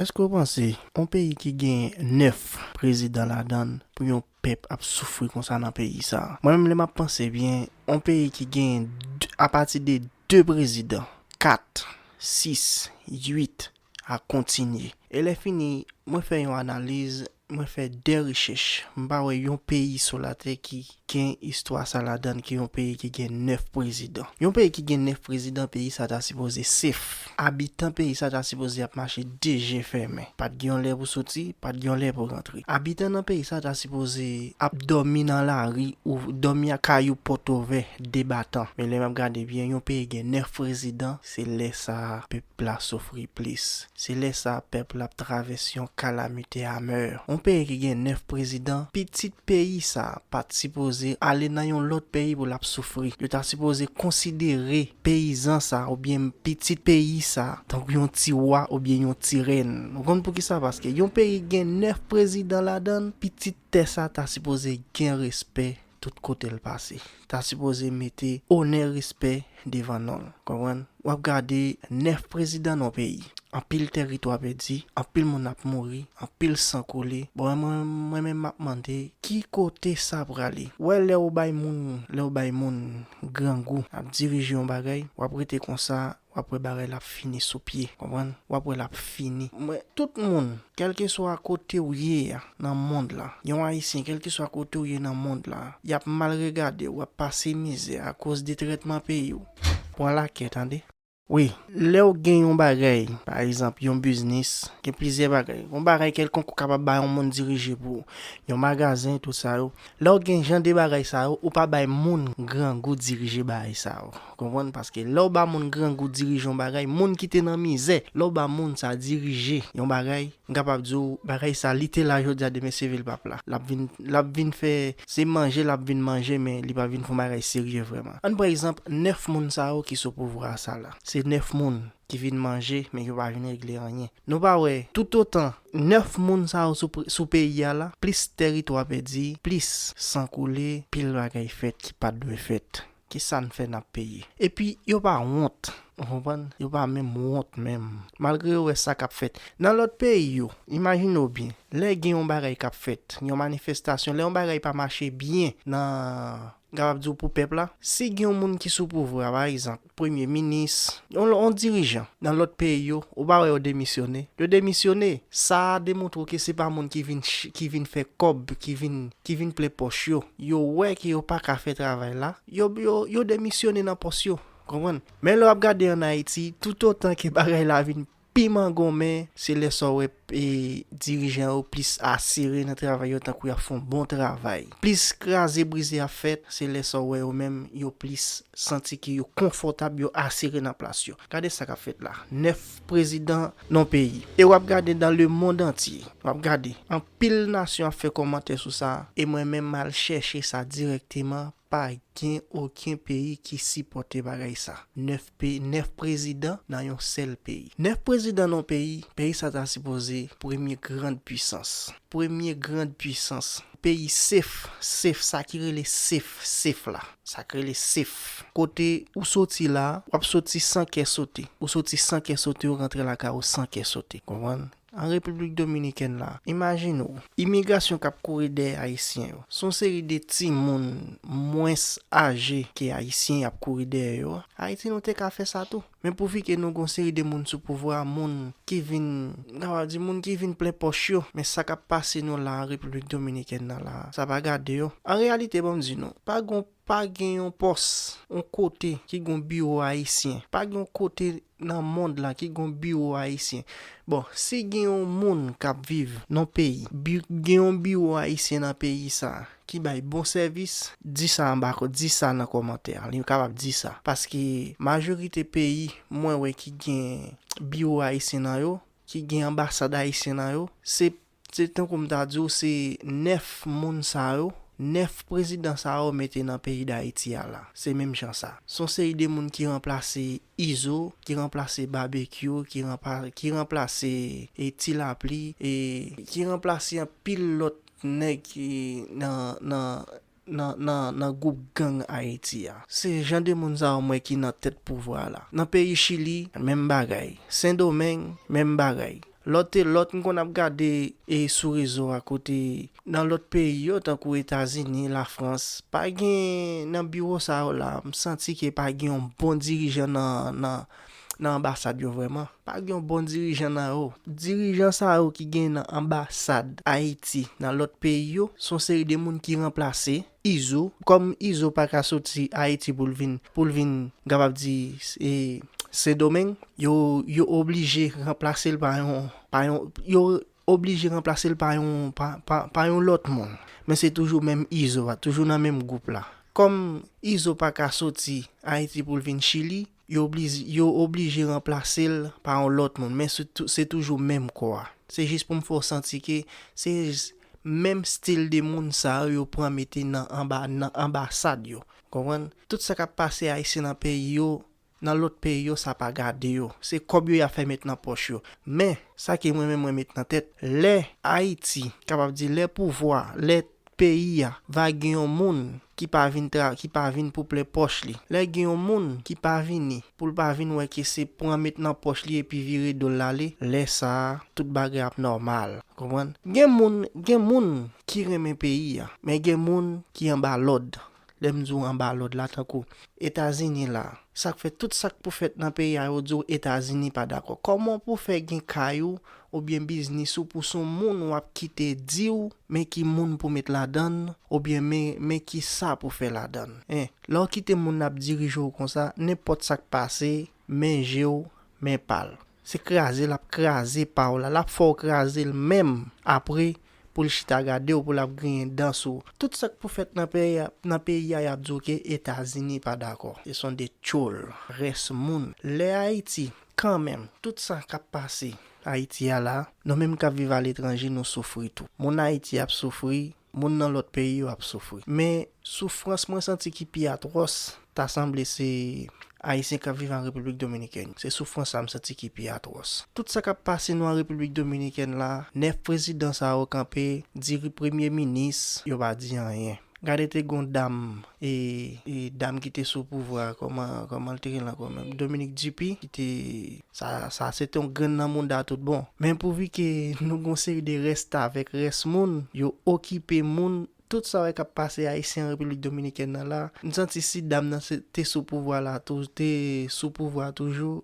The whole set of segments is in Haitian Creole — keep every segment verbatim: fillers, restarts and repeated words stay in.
Èske w panse yon peyi ki gen nèf prezidan ladan l, pou yon pèp ap soufri konsa nan peyi sa? Mwen menm, lè m ap panse byen, yon peyi ki gen d- apati de de prezidan, kat, sis, uit, a kontinye. E lè fini, mwen fè yon analiz, mwen fè de rechèch. M pa wè yon peyi sou latè ki gen istwa sa ladan l, ki yon peyi ki gen nèf prezidan. Yon peyi ki gen nèf prezidan, peyi sa ta sipoze sef. Abitan peyi sa ta sipoze ap mache de je fèmen. Pa t gen yon lè pou soti, pa t gen yon lè pou rantre. Abitan nan peyi sa ta sipoze ap dòmi nan lari ou dòmi a kay ou pòt ouvè de batan. Men lè m ap gade byen, yon peyi gen nèf prezidan, se lè sa a pèp la soufri plis. Se lè sa a pèp la ap travèse yon kalamite amè. Yon peyi ki gen nèf prezidan, pitit peyi sa a pa t sipoze ale nan yon lòt peyi pou l ap soufri. Yo ta sipoze konsidere peyizan sa a oubyen pitit peyi sa a tankou yon ti wa oubyen yon ti rèn. Ou konn poukisa? Paske yon peyi gen nèf prezidan ladan l, pitit tè sa a ta sipoze gen respè tout kote l pase. Ta sipoze mete onè, respè devan non l. Konprann? W ap gade nèf prezidan nan yon peyi. Anpil tèritwa pèdi, anpil moun ap mouri, anpil san koule. Bon, mwen, mwen menm m ap mande, ki kote sa prale? Wè, lè w bay moun, lè w bay moun grangou ap dirije yon bagay, w ap rete konsa, w ap wè bagay la ap fini sou pye, konprann? W ap wè l ap fini. Mwen, tout moun, kèlkeswa kote w ye a nan mond la, yon Ayisyen, kèlkeswa kote w ye nan mond la, y ap mal regade w, w ap pase mizè akoz de trètman peyi w. Pran lakè, tande. Wi, lè w gen yon bagay, pa egzanp, yon biznis, gen plizyè bagay. Yon bagay kèlkonk ou kapab bay yon moun dirije pou ou. Yon magazen, tout sa yo. Lè w gen jan de bagay sa yo, ou pa bay moun grangou dirije bagay sa yo. Konprann? Paske lè w ba moun grangou dirije yon bagay, moun ki te nan mizè, lè w ba moun sa dirije yon bagay, m kapab di w, bagay sa, li te la jodi a, demen se vil p ap la. L ap vin, l ap vin fè, se manje l ap vin manje, men li pa vin fè yon bagay serye vrèman. Ann pran egzanp, nèf moun sa yo ki sou pouvwa sa la. Se nèf moun ki vin manje, men yo pa vin regle anyen. Nou pa wè, toutotan nèf moun sa yo sou, sou peyi a la, plis tèritwa pèdi, plis san koule, pil bagay fèt ki pa t dwe fèt. Kisa n fè n ap peye? Epi, yo pa wont, ou konprann? Yo pa menm wont menm. Malgre yo wè sa k ap fèt. Nan lòt peyi yo, imajine w byen, lè gen yon bagay k ap fèt, yon manifestasyon, lè yon bagay pa mache byen nan, m kapab di w pou pèp la, si gen yon moun ki sou pouvwa, pa egzanp, premye minis, yon, yon dirijan nan lòt peyi yo, ou pa wè yo demisyone? Yo demisyone. Sa a demontre w ke se pa moun ki vin ch- ki vin fè kòb, ki vin, ki vin plen pòch yo. Yo wè ke yo pa ka fè travay la, yo, yo, yo demisyone nan pòs yo. Konprann? Men lè w ap gade ann Ayiti, toutotan ke bagay la vin pi mangonmen, se lè sa w wè, e, dirijan yo plis asire nan travay yo, tankou y ap fè yon bon travay. Plis kraze brize ap fèt, se lè sa w wè yo menm, yo plis santi ke yo konfòtab, yo asire nan plas yo. Gade sa k ap fèt la. Nèf prezidan nan peyi. E w ap gade dans le monde entier. W ap gade. Anpil nasyon ap fè kòmantè sou sa. E mwen menm, m al chèche sa dirèkteman. Pa gen okenn peyi ki sipòte bagay sa. Nèf peyi, nèf prezidan nan yon sèl peyi. Nèf prezidan nan yon peyi, peyi sa ta sipoze premye grand pwisans. Premye grand pwisans. Peyi sef, sef, sa ki rele sef, sef la. Sa k rele sef. Kote ou soti la, w ap soti san kè sote. Ou soti san kè sote, ou rantre lakay ou san kè sote. Konprann? An Repiblik Dominikèn la, imajine w, imigrasyon k ap kouri dèyè Ayisyen yo. Se yon seri de timoun mwens aje ke Ayisyen y ap kouri dèyè yo. Ayiti, nou te ka fè sa tou. Men pouvi ke nou gen yon seri de moun sou pouvwa, moun ki vin, m kapab di, moun ki vin plen pòch yo. Men sa k ap pase nou la an Repiblik Dominikèn nan la, sa pa gade yo. An reyalite, ban m di nou, pa gen, pa gen yon pòs, yon kote ki gen yon biwo ayisyen. Pa gen yon kote nan mond la ki gen yon biwo ayisyen. Bon, si gen yon moun k ap viv nan peyi, bi- gen yon biwo ayisyen nan peyi sa, ki bay bon sèvis, di sa anba, di sa nan kòmantè a. Li kapab di sa. Paske majorite peyi mwen wè ki gen biwo ayisyen nan yo, ki gen anbasad ayisyen nan yo, se, se tankou m ta di w, se nèf moun sa yo, nèf prezidan sa yo mete nan peyi Dayiti a la. Se menm jan sa. Se yon seri de moun ki ranplase Izo, ki ranplase Babekyou, ki ranpa- ki ranplase, e, Ti Lapli, e ki ranplase anpil lòt nèg ki nan, nan, nan, nan, nan gwoup gang Ayiti a. Se jan de moun sa yo m wè ki nan tèt pouvwa la. Nan peyi Chili, menm bagay. Sendomeng, menm bagay. Lòt te lòt, m konn ap gade e sou rezo a kote nan lòt peyi yo, tankou Etazini, Lafrans, pa gen nan biwo sa yo la, m santi ke pa gen yon bon dirijan nan, nan, nan anbasad yo vrèman. Pa gen yon bon dirijan nan yo. Dirijan sa yo ki gen nan anbasad Ayiti, nan lòt peyi yo, se yon seri de moun ki ranplase Izo. Kòm Izo pa ka soti Ayiti pou l vin, pou l vin, m kapab di, e, Sendomeng, yo, yo oblije ranplase l pa yon, pa yon, yo oblije ranplase l pa yon, pa, pa, pa yon lòt moun. Men se toujou menm Izo a, toujou nan menm gwoup la. Kòm Izo pa ka soti Ayiti pou l vin Chili, yo oblije, yo oblije ranplase l pa yon lòt moun. Men se tou-, se toujou menm kò a. Se jis pou m fè w santi ke se menm stil de moun sa yo, yo pran mete nan anba, nan anbasad yo. Konprann? Tout sa k ap pase Ayisyen nan peyi yo, nan lòt peyi yo, sa pa gade yo. Se kòb yo y ap fè met nan pòch yo. Men, sa ke mwen menm mwen met nan tèt, lè Ayiti, kapab di lè pouvwa, lè peyi a va gen yon moun ki pa vin tra-, ki pa vin pou plen pòch li. Lè gen yon moun ki pa vini pou l pa vin wè ke se pran met nan pòch li epi vire do l ale, lè sa a, tout bagay ap nòmal. Konprann? Gen moun, gen moun ki renmen peyi a, men gen moun ki anba lòd. Lè m di w anba lòd la, tankou Etazini la, sa k fè tout sa k pou fèt nan peyi a, yo di w Etazini pa dakò. Kòman pou fè gen kay ou oubyen biznis ou pou se yon moun w ap kite di w men ki moun pou met ladan l, oubyen men, men ki sa pou fè ladan l? Hein, lè w kite moun nan ap dirije w konsa, nenpòt sa k pase, men je w, men pa l. Se kraze l ap kraze pa w la, l ap fè w kraze l menm apre pou l chita gade w, pou l ap griyen dan sou w. Tout sa k pou fèt nan peyi a, nan peyi a, y ap di w ke Etazini pa dakò. Se son de tchoul, rès moun. Lè Ayiti, kanmenm, tout sa k ap pase Ayiti a la, nou menm k ap viv aletranje, nou soufri tou. Moun Ayiti ap soufri, moun nan lòt peyi yo ap soufri. Men soufrans mwen santi ki pi atwòs, ta sanble se Ayisyen k ap viv an Repiblik Dominikèn. Se soufrans sa m santi ki pi atwòs. Tout sa k ap pase nou an Repiblik Dominikèn la, nèf prezidan sa yo kanpe, diri premye minis, yo pa di anyen. Gade te gon dam, e, e dam ki te sou pouvwa a, kòman, kòman l te rele ankò menm? Dominique Duppy, ki te, sa, sa se te yon grenn nan mouda tout bon. Men pouvi ke nou gon seri de rèstavèk, rès moun, yo okipe moun, tout sa w wè k ap pase Ayisyen an Repiblik Dominikèn nan la, m santi si dam nan se, te sou pouvwa la tou, te sou pouvwa toujou,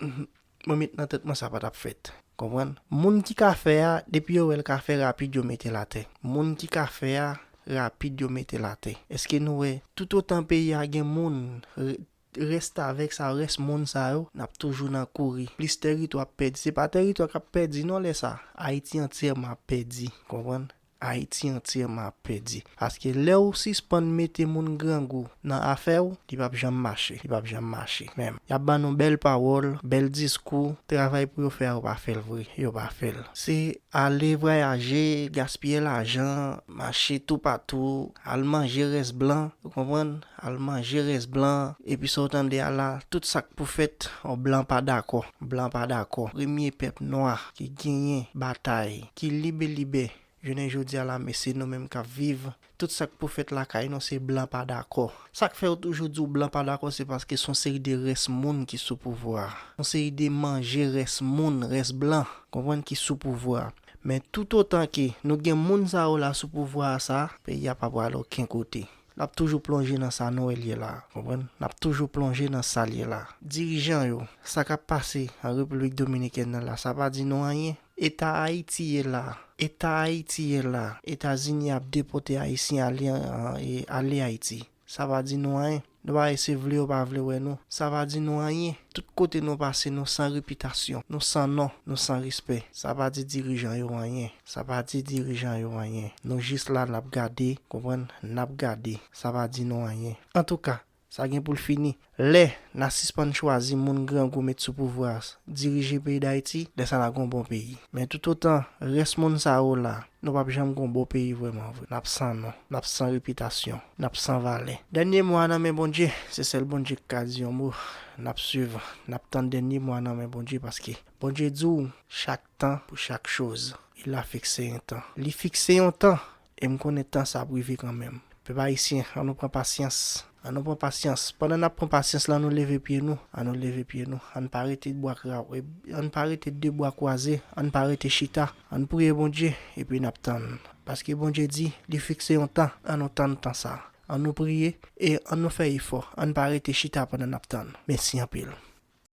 mwen met nan tèt mwen sa pa t ap fèt. Konprann? Moun ki ka fè a, depi yo wè l ka fè rapid, yo mete l atè. Moun ki ka fè a, rapid, yo mete l atè. Èske nou wè, toutotan peyi a gen moun, re-, rèstavèk sa, rès moun sa yo, n ap toujou nan kouri. Plis tèritwa ap pèdi. Se pa tèritwa k ap pèdi non lè sa. Ayiti antyèman ap pèdi. Konprann? Ayiti antyèman ap pèdi. Paske lè w sispann mete moun grangou nan afè w, li p ap janm mache, li p ap janm mache menm. Y ap ban nou bèl pawòl, bèl diskou, travay pou yo fè a, yo pa fè l vre, yo pa fè l. Se ale vwayaje, gaspiye lajan, mache toupatou, al manje rès blan, ou konprann? Al manje rès blan, epi sa w tande a la, tout sa k pou fèt, o, blan pa dakò, blan pa dakò. Premye pèp nwa ki genyen batay, ki libe libe, jounen jodi a la, men se nou menm k ap viv. Tout sa k pou fèt lakay nou, se blan pa dakò. Sa k fè yo toujou di w blan pa dakò, se paske se yon seri de rès moun ki sou pouvwa a. Yon seri de manje rès moun, rès blan, konprann, ki sou pouvwa a. Men toutotan ke nou gen moun sa yo la sou pouvwa a sa, peyi a pa pral okenn kote. N ap toujou plonje nan sa nou wè l ye la, konprann? N ap toujou plonje nan sa l ye la. Dirijan yo, sa k ap pase an Repiblik Dominikèn nan la, sa pa di nou anyen. Eta Ayiti ye la. Eta Ayiti ye la. Etazini ap depòte Ayisyen ale, e, ale Ayiti. Sa pa di nou anyen. Nou pa, e, se vle yo pa vle wè nou. Sa pa di nou anyen. Tout kote nou pase, nou san repitasyon. Nou san non. Nou san respè. Sa pa di dirijan yo anyen. Sa pa di dirijan yo anyen. Nou jis la, n ap gade, konprann? N ap gade. Sa pa di nou anyen. Antouka, sa gen pou l fini. Lè n a sispann chwazi moun grangou met sou pouvwa a, dirije peyi Dayiti, lè sa n a gon bon peyi. Men toutotan rès moun sa yo la, nou p ap janm gon bon peyi vrèman vre. N ap san non, n ap san repitasyon, n ap san valè. Dènye mo a nan men Bondye, se sèl Bondye k ka di yon mo. N ap swiv, n ap tann dènye mo a nan men Bondye, paske Bondye di w, chak tan pou chak choz. Il a fixé un temps. Li fikse yon tan, e m konnen tan sa ap rive kanmenm. Pèp ayisyen, ann nou pran pasyans. Ann nou pran pasyans. Pandan n ap pran pasyans la, ann nou leve pye nou. Ann nou leve pye nou. Ann pa rete bwa kraze. Ann pa rete de bwa kwaze. Ann pa rete chita. Ann priye Bondye, epi n ap tann. Paske Bondye di, li fikse yon tan. Ann nou tann tan sa. Ann nou priye e ann nou fè efò. Ann pa rete chita pandan n ap tann. Mèsi anpil.